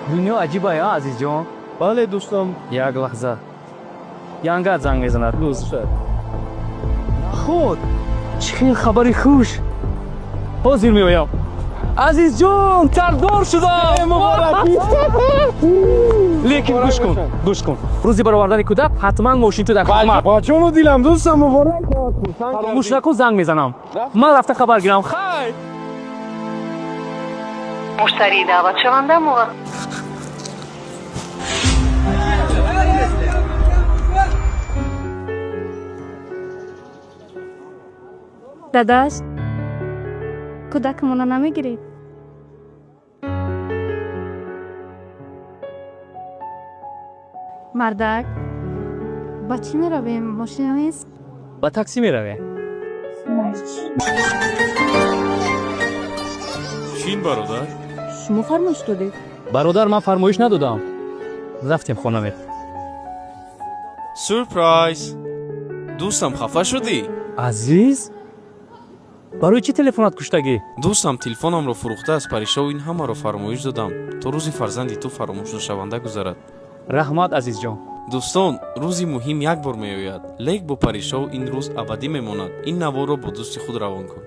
Дунё аҷиба, а, Азизҷон? Бале, дӯстам. Як лаҳза, янгат занг мезанад. Худ чӣ хел хабари хуш! Ҳозир меоям. Азизҷон, сардор шудам! Лекин гӯш кун, гӯш кун, рӯзи баровардани кӯдак ҳатман мошин ту дар хидмат. Ба ҷону дилам, дӯстам, муборак. Фаромӯш накун, занг мезанам. Ман рафта хабар гирам. Хайр. Муштарии даъватшаванда муваққ Дадаш, кӯдакамона намегиред? Мардак, ба чӣ меравем? Мошина нест. Ба таксӣ меравем. Чин, бародар? Шумо фармоиш додед. Бародар, ман фармоиш надодам. Рафтем, хона мер. Сюрприз, дӯстам! Хафа шудӣ? Азиз, барои чӣ телефонат куштагӣ? Дӯстам, телефонамро фурӯхта, аз Паришов ин ҳамаро фармоиш додам, то рӯзи фарзанди ту фаромӯшнашаванда гузарад. Раҳмат, Азизҷон. Дӯстон, рӯзи муҳим як бор меояд, лек бо Паришов ин рӯз абадӣ мемонад. Ин наворро бо дӯсти худ равон кун.